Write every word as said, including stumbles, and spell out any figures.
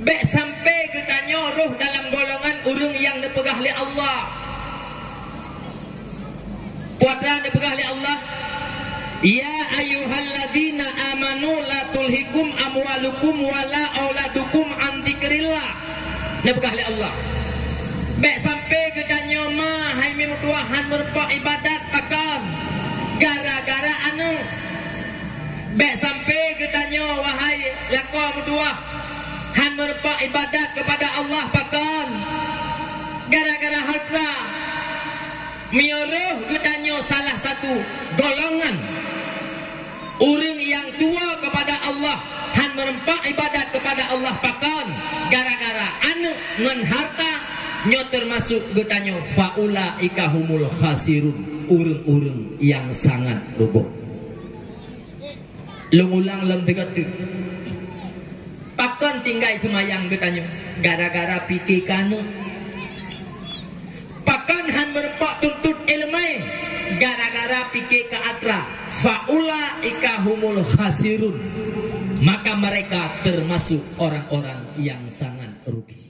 Bék sampai geutanyoe rôh dalam golongan ureuëng nyang neupeugah lé Allah. Peue neupeugah lé Allah, "Ya ayyuhalladzina amanu la tulhikum amwalukum wala auladukum an dzikrillah." Neupeugah lé Allah. Bék sampai geutanyoe ma hai mi meutuwah han meureumpok iébadat pakon gara-gara aneuëk. Bék sampai geutanyoe wahai lakoe meutuwah han meureumpok iébadat keupada Allah pakon gara-gara hareuta. Meunyoe rôh geutanyoe salah satu golongan ureuëng nyang tuwoe keupada Allah han meureumpok iébadat keupada Allah pakon gara-gara aneuëk ngon hareuta, nyoe teumasok geutanyoe faulaika humul khasirun, ureuëng-ureuëng nyang sangat rugoe. Lôn ulang lom teuk teuk. Pakon tinggai seumayang geutanyoe gara-gara pike keu aneuëk? Pakon han meureumpok tuntot iéleumé gara-gara pike keu atra? Faulaika humul khasirun. Maka mereka termasuk orang-orang yang sangat rugi.